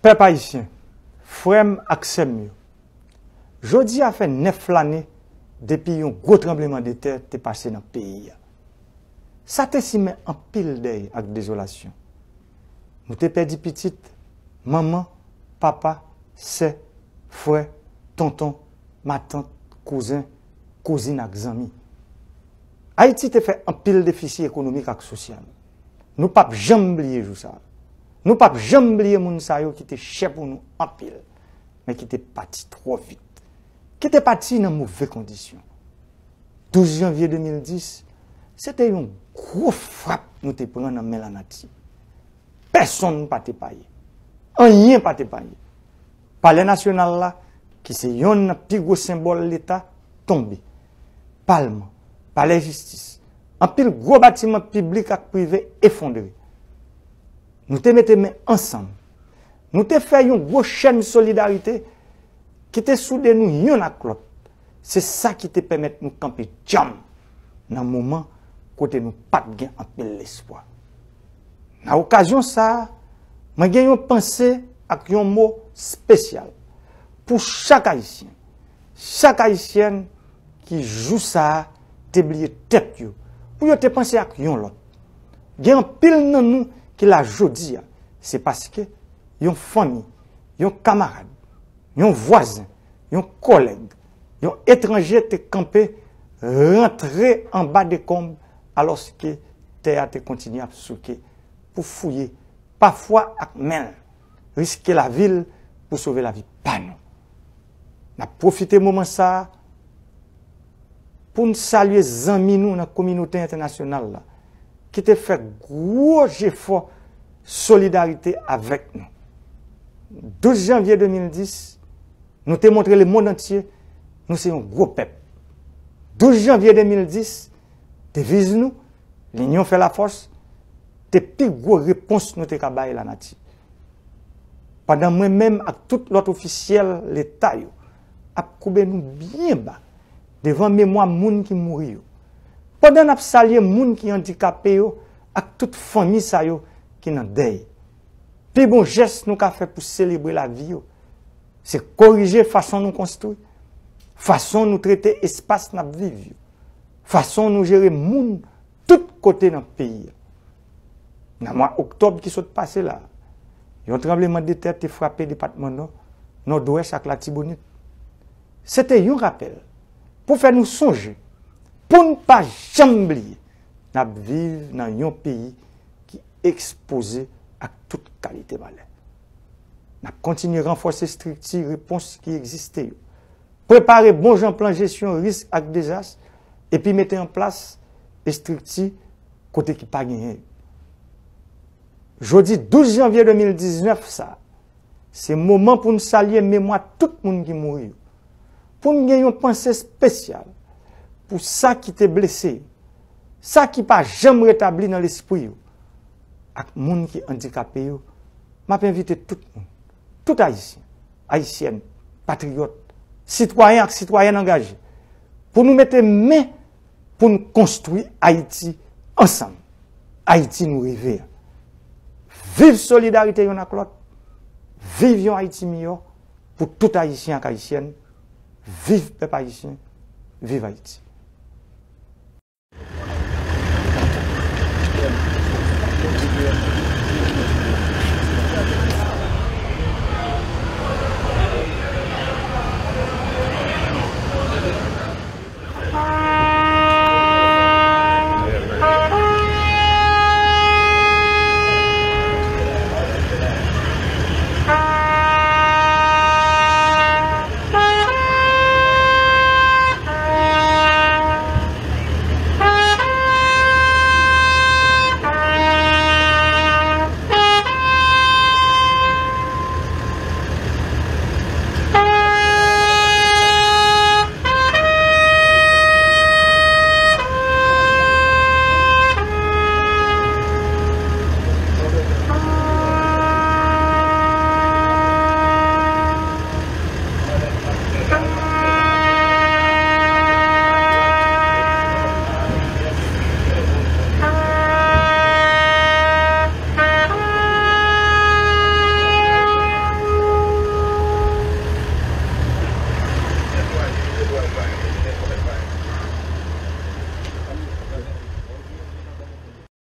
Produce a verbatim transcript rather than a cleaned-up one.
Pèp ayisyen, frè m ak sè m yo, jodi a fè nèf lane depi yon gwo tranblemanntè te pase nan peyi a. Sa te simen anpil dèy ak dezolasyon. Nou te pèdi pitit, manman, papa, sè, frè, tonton, matant, kouzen, kouzin ak zanmi. Ayiti te fè anpil defisi ekonomik ak sosyal. Nou p ap janm bliye jou sa a. Nou p ap janm bliye moun sa yo ki te chè pou nou anpil, men ki te pati twò vit, ki te pati nan move kondisyon. Douz janvye de mil dis, se te yon gwo frap nou te pran nan men lanati. Pèsonn pa te paye. Anyen pa te paye. Palè Nasyonal la, ki se yonn nan pi gwo senbòl Leta, tonbe. Palman, Palè Jistis, anpil gwo batiman piblik ak prive efondre. Nou te mete men ansanm. Nou te fè yon gwo chèn solidarite ki te soude nou yonn ak lòt. Se sa ki te pèmèt nou kanpe djanm nan moman kote nou pa t gen anpil lespwa. Nan okazyon sa a, mwen gen yon panse ak yon mo espesyal pou chak Ayisyen, chak Ayisyèn ki jou sa a te bliye tèt yo, pou yo te panse ak yon lòt. Gen anpil nan nou ki la jodi a, se paske yon fanmi, yon kamarad, yon vwazen, yon kòlèg, yon etranje te kanpe, rantre anba dekonb, alòske tè a te kontinye ap souke pou fouye, pafwa ak men l, riske lavi l pou sove lavi pa nou. N ap pwofite moman sa a pou n salye zanmi nou nan kominote entènasyonal la, ki te fè gwo jefò solidarite avèk nou. Douz janvye de mil dis, nou te montre lemonn antye nou se yon gwo pèp. Douz janvye de mil dis, deviz nou, Linyon fè lafòs, te pi gwo repons nou te ka bay lanati. Pandan mwen menm ak tout lòt ofisyèl Leta yo ap koube nou byen ba devan memwa moun ki mouri yo, pandan n ap salye moun ki andikape yo ak tout fanmi sa yo ki nan dèy, pi bon jès nou ka fè pou selebre lavi yo, se korije fason nou konstwi, fason nou trete espas n ap viv yo, fason nou jere moun tout kote nan peyi a. Nan mwa oktòb ki sot pase la a, yon tranblemanntè te frape depatman Nò, Nòdwès ak Latibonit. Se te yon rapèl pou fè nou sonje, pou n pa janm bliye, n ap viv nan yon peyi ki ekspoze ak tout kalite malè. N ap kontinye ranfòse estrikti repons ki egziste yo, prepare bon jan plan jesyon risk ak dezas, epi mete an plas estrikti kote ki pa genyen yo. Jodi douz janvye de mil diznèf sa a, se moman pou n salye memwa tout moun ki mouri yo, pou n gen yon panse espesyal pou sa ki te blese yo, sa ki pa janm retabli nan lespri yo, ak moun ki andikape yo. M ap envite tout moun, tout Ayisyen, Ayisyèn, patriyòt, sitwayen ak sitwayèn angaje, pou nou mete men pou n konstwi Ayiti ansanm, Ayiti nou reve a. Viv solidarite yonn ak lòt, viv yon Ayiti miyò pou tout Ayisyen ak Ayisyèn, viv pèp ayisyen, viv Ayiti. Bagay, men, men, men,